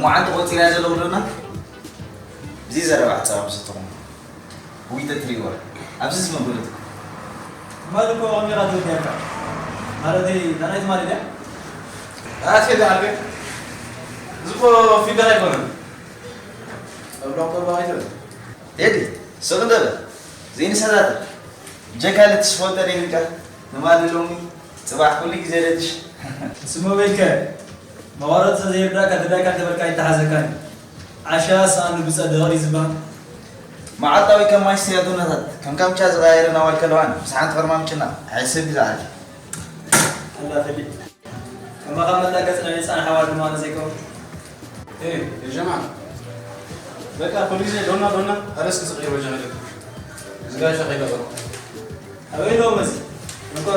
መዓልቲ ቆጺራ ዘለኹ ዶና፣ እዚ ዘረባ ሓጻባ ምስ እትኹም ውይተ ትሪእዋ። ኣብዚ ዝመበለት ትማሊ እኮ ኣሚራ ትወዲያካ። ማለተይ፣ ናናይ ትማሊ ድያ? ኣትየ ደዓልከ? እዚ እኮ ፊደል ኣይኮነን። ጠብላው ጠብላው ኣይትበል። ቴዲ፣ ስቕ እንደ በል። ዘይንሰታተል። ብጀካ ለትሽ ፎልጠ ደይብልካ። ንማሊ ሎሚ፣ ጽባሕ ኩሉ ግዜ ለትሽ። ስሞ በልከ። መቐረት ዘይርዳእካ፣ ትዳካ እንተበልካ ኣይተሓዘካን። ዓሻ ሰኣኑ ብጸድቕ እዩ ዝበሃል። መዓልታዊ ከም ማይ ስትያ ዱናታት፣ ከም ካምቻ ዝቐያየረ ናዋል ከለዋን፣ ምስ ሓንቲ ፈርማምጭና፣ ኣይስብ ይዝዓል። ኣላ ፍሊ። ከማኻ መላ ገጽ ናይ ህጻን ሓዋር ድማ ንዘይከውን። ኤ፣ የጀማ። በቃ፣ ኩሉ ግዜ ዶና፣ ዶና፣ ኣረ እስኪ ዝቕይር ወጀ ነገር። ዝጋሻ ከይገበሩ። ኣበይ ነው መሲ? እንኮ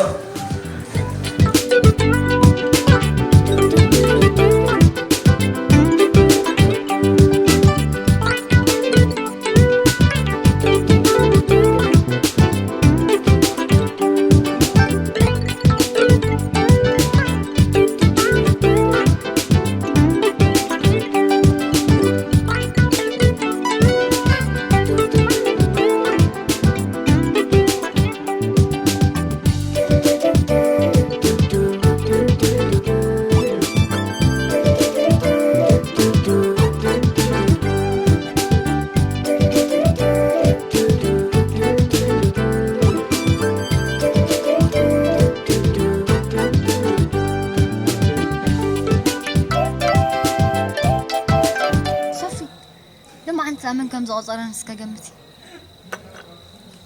ሶፊ፣ ሎማዓንቲ ኣመን ከም ዝቖጸረን እስከ ገምቲ።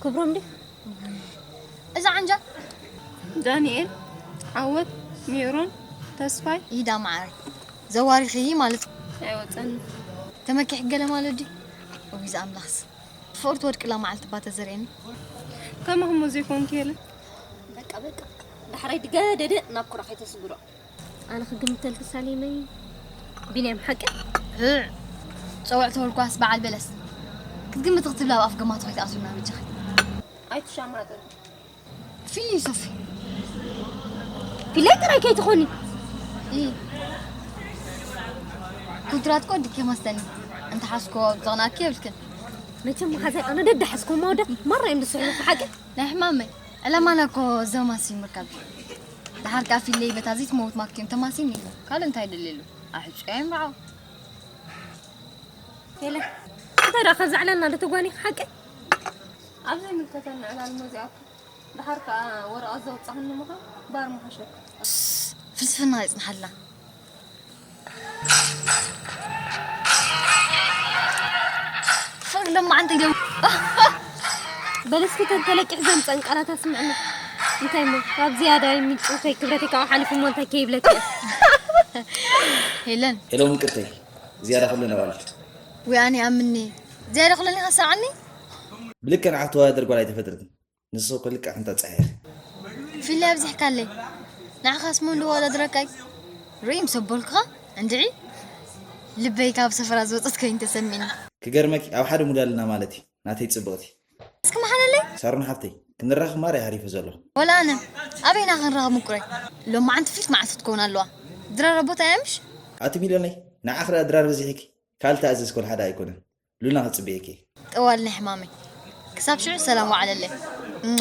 ክብሮም ድዩ? እዛ ዓንጃ? ዳንኤል፣ ዓወት፣ ሜሮን፣ ተስፋይ። ኢዳ ማዕረ ዘዋሪኺ ማለት ኣይወጸኒ። ተመኪሕ ገለ ማለት ድዩ? እዊ ዝኣምላኽስ። ፍቕሪ ትወድቅላ መዓልቲ እባ ተዘርእየኒ። ከማኹም ዘይኮንኩ የለን። በቃ፣ በቃ። ዳሕራይ ድገደደ ናብ ኩራ ከይተስግሮ። ኣነ ክግምተልኪ ሳሌመይ። ቢንያም ሓቂ? ህዕ። ጸውዕ ተበልኳስ በዓል በለስ። ክትግምቲ ክትብላ ኣብ ኣፍ ገማቱ ከይትኣትውና በጃኺ። ኣይትሻማጠ። ፊሊ ሶፊ። ፊላይ ጥራይ ከይትኾኒ። እ። ኮንትራት እኮ ድኬ ማስተኒ። እንተ ሓስኮ ዘቕናኪ የብልክን። መቸም መሓዛይ ኣነ ደደ ሓስኮ ማወደ ማራ እዮም ዝስሕቡ ሓቂ። ናይ ሕማመይ ዕላማና እኮ ዘማሲ ምርካብ እዩ። ደሓር ከኣ ፊለይ በታ ዘይትመውት ማክቲም ተማሲኒ እሞ ካልእ እንታይ ደልየሉ? ኣሕጹ እዮም ረዓው። የለ። እንታይ ደኣ ካብ ዘዕለልና ዶ ተጓኒኹ ሓቂ? ኣብ ዘይምልከተና ዕላል መዚኣቱ። ደሓር ከኣ ወረቐት ዘውጻኽኒ ምዃን ባር ምሓሸካ። ፍልስፍና ይጽንሓልና። ፍቕሪ ሎማዓንቲ ገም-፣ በለስኪ ተን ተለቂሕ ዘምጸን ቃላት ኣስምዕና። እንታይ እሞ፣ ካብ ዝያዳ ምንጭውተይ ክብረተይ ካብኡ ሓሊፉ እሞ እንታይ ከይብለኪ እየ። ሄለን። ሄሎ ምቅርተይ፣ ዝያዳ ኩለን ኣዋልድ። ወይ ኣነ ኣምኒ። ዝያዳ ኩለን ኢኻ ሰዓኒ? ብልክዕ ንዓኽ ተወዳደር ጓል ኣይተፈጥርትን። ንሱ እኮ ልክዕ ከምታ ጸሓይ ኢኺ። ፊሊ ኣብዚሕካለይ። ንዓኻስ መን ድዋዳድረካ እዩ? ርእይ ምስ ኣበልኩኻ እንድዒ ልበይ ካብ ሰፈራ ዝወጸት ኮይኑ ተሰሚዕኒ። ክገርመኪ ኣብ ሓደ ሙድ ኣለና ማለት እዩ ናተይ ጽብቕቲ። እስኪ መሓለለይ። ሳሮን ሓፍተይ ክንራኸብ ማራ እየ ሃሪፈ ዘለኹ። ወላ ኣነ ኣበይና ክንራኸብ ምቁረይ። ሎማዓንቲ ፍልት መዓልቲ ትከውን ኣለዋ። ድራር ኣቦታ እያ ምሽ? ኣቲ ሚልዮነይ ንዓኺ ደኣ ድራር በዚሕኪ። ካልእ ተኣዘዝኮ ሓደ ኣይኮነን። ሉና ክጽበየኪ። ጠዋል ናይ ሕማመይ። ክሳብ ሽዑ ሰላም ወዓለለይ። እሞ።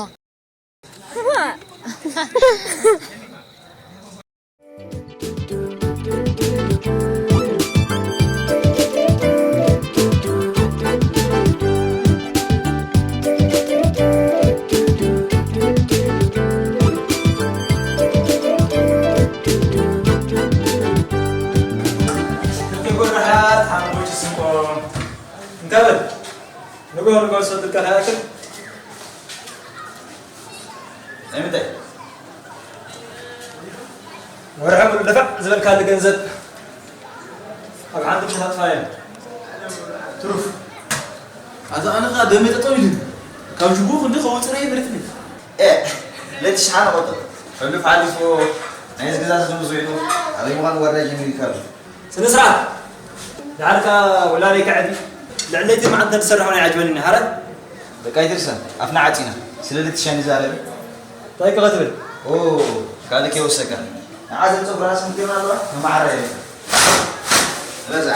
ክልተ ጎራሓት፣ ሓሙሽተ ስንቆም። እንካ በል፣ ንግሆ ንግሆ ዝሰደድካ እንታይ ይኣክል? ናይ ምንታይ? ወርሒ ሙሉ ደፋዕ ዝበልካሉ ገንዘብ ኣብ ሓንቲ ብቻ ታጥፋ እያ። ትሩፍ። ኣታ ኣነ ኸኣ ደመይ ጠጠው ኢሉኒ። ካብ ሽጉ ክንዲ ከወፅና ይመረትኒ። ኤ፣ ለቲ ሽሓነ ቆጠር። ሕሉፍ ሓሊፉ ናይዚ ገዛ ዝድምዙ ኢሉ ኣበይ ምዃኑ ወረዳ ጀሚሩ ይካሉ። ስነ ስርዓት። ደሓር ከኣ ወላዲይ ከዕቢ። ልዕሊ ለይቲ መዓልቲ እንሰርሖ ናይ ዓጅበኒ፣ ሃረ? በቃ ኣይትርሳ፣ ኣፍና ዓጺና። ስለ ልትሻኒ ዛረቢ። እንታይ ከ ክትብል? ኦ፣ ካልእ ከይወሰካ። ንዓ ዘምጽኦ ብራስ ምክርና ኣለዋ፣ መማዕረ የለን። በዛ።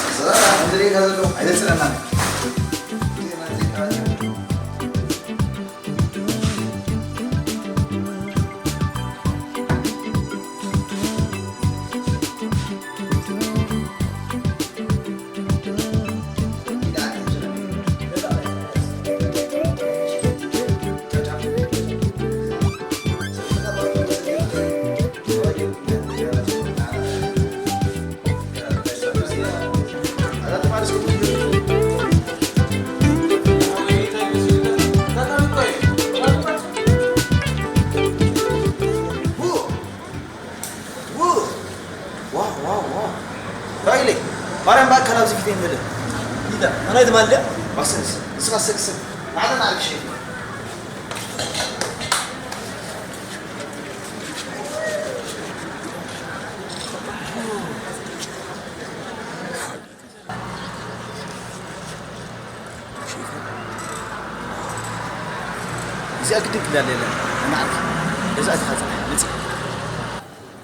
እዛ እንድሪካ ዘለኹ ኣይደጽረናን። ዋው፣ ዋው፣ ዋው። ራይሌ፣ ማርያም በኣካል ኣብዚ ፊት የለን። ይታ፣ ኣናይ ትማልደ? ማክሰንስ፣ ንስኻ ሰክሰን። ናዕና ናዕና ክሸይፍ። እዚኣ ግድን ክዳን የለን። ንዓርኪ። እዛ እቲኻ ጽናሕ፣ ምጽእ።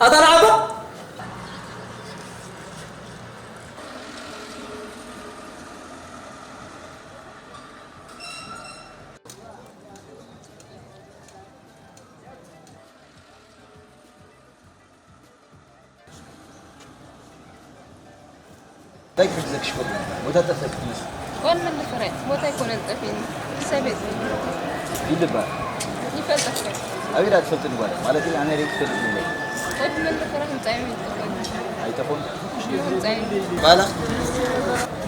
ኣታ ንዓባ? እንታይ ክሕግዘኪ ሽኮር? ቦታ ጠፍእኪ ትመስሊ። ጓል መለፈርያ፣ ቦታ ኣይኮነን ጠፊእኒ። ሰበይቲ። ይልባ። ይፈልጠካ። ኣበይ ደኣ ትፈልጥኒ ጓል? ማለት ኣነ ሬት ትፈልጥኒ ወይ? ወዲ መለፈርያ ህንጻ እዩ ይጠፍእኒ። ኣይጠፍኦን? ህንጻ እዩ። ባላ?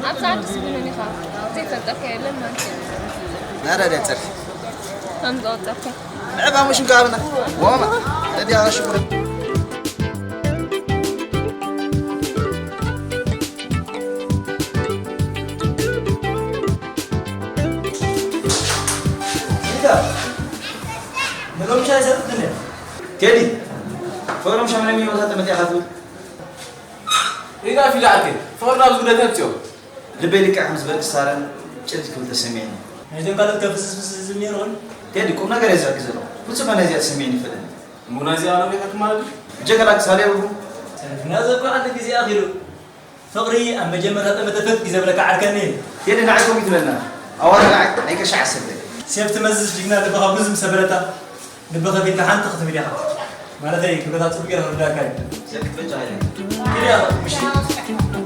ኣብዛ ዓዲ ስጉምን ኢኻ። ዘይፈልጠካ የለን ማለት እዩ። ናዳ ደጸርኪ። ከም ዝወጸርካ። ንዕባ ሙሽን ካብና። ወማ። እዲያ ሽኩር። ቴዲ፣ ፍቅሮም ሻምናይ ሚሊዮን ወታደር መጽኣ ካቱ። ኢዛ ፊዳ ዓርከይ፣ ፍቕሪ ናብ ዝጉዳይ ተምጽኦ። ልበይ ልክዕ ከም ዝበልክ ሳረን ጭልጥ ክብል ተሰሚዕኒ። ናይቶም ካልኦት ከፍስስፍስ ዝብል ነይሩ እውን። ቴዲ፣ ቁም ነገር እየ ዘርኪ ዘለኹ። ፍጹም ናይዚኣ ተሰሚዕኒ ይፈልጥኒ። እሞ ናይዚኣ ኣነቢኻትም ማለት ድዩ? ብጀካ ላክስ ሃልያ ብሩ። ሰልፍና ዘኮ ዓንዲ ግዜ ኣኺሉ። ፍቕሪ ኣብ መጀመርታ ጠመተ ፈት እዩ ዘብለካ ዓርከኒ። ቴዲ፣ ንዓይ ከምኡ ትብለና። ኣዋርድ ንዓይ ናይ ቅርሺ ዓሰርተ። ሴፍ ትመዝዝ ጅግና ልብኻ ብዙ ምስ ሰበረታ። ልቢ ከፊትካ ሓንቲ ክትብል ኢኻ። ማለተይ፣ ክብረታት ጽቡቅ ጌርካ ክርዳእካ እዩ። ሰብ ክትበጃ ኣይደልን። ኪድ ኢኻ፣ ምሽ።